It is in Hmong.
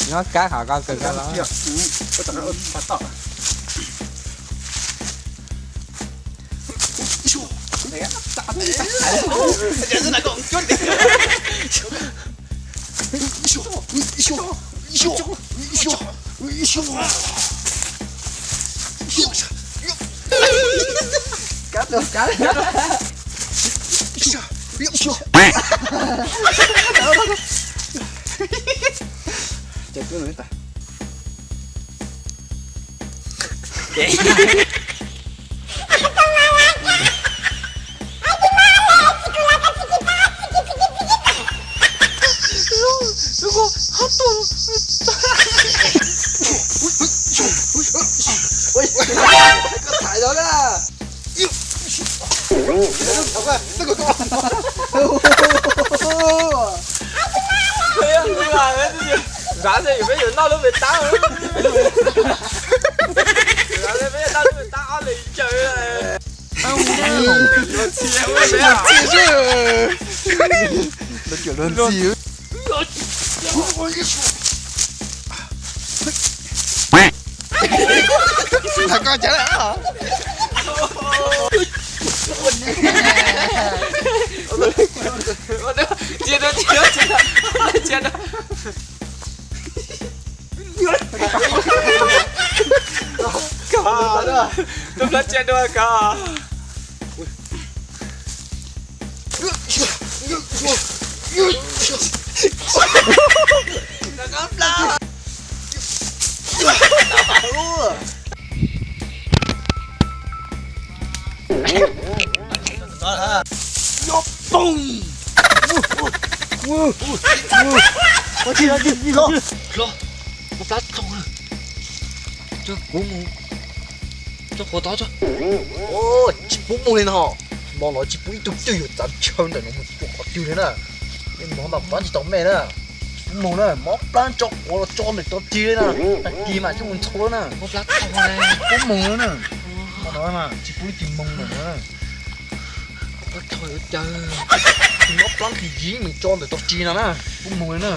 Nyob kab qhov ko kawg koj los. Koj thaiv los na. Nrad xwb yus peb yuav noj lub pem tab, nrad xwb peb yuav noj lub pem tab ob leeg caw. Luag txi xwb. Luag txi. Nrog koj chaw lawm. Tsis tau, tsis tau, tsis tau. Koj, koj plab tsia dua koj. Hlob, koj plab txog, coj kuv mus, coj qhov tod tso. Tsis pub mus li no, hmo no tsis pub ib tug twg yuav txav chaw ntawm no mus rau qhov twg li na. Hmo no plab tsis tau me na, tsis pub mus na, mob plab tso quav los tso ntawm tso rig li na, tag kis mas coj mus ntxhua na, mob plab txog na, tsis pub mus na. Hmo no mas tsis pub ib tug mus ntawm no na. Tsis mob plab ntxhi ntxiv mus tso ntawm tso rig no na, tsis pub mus li na.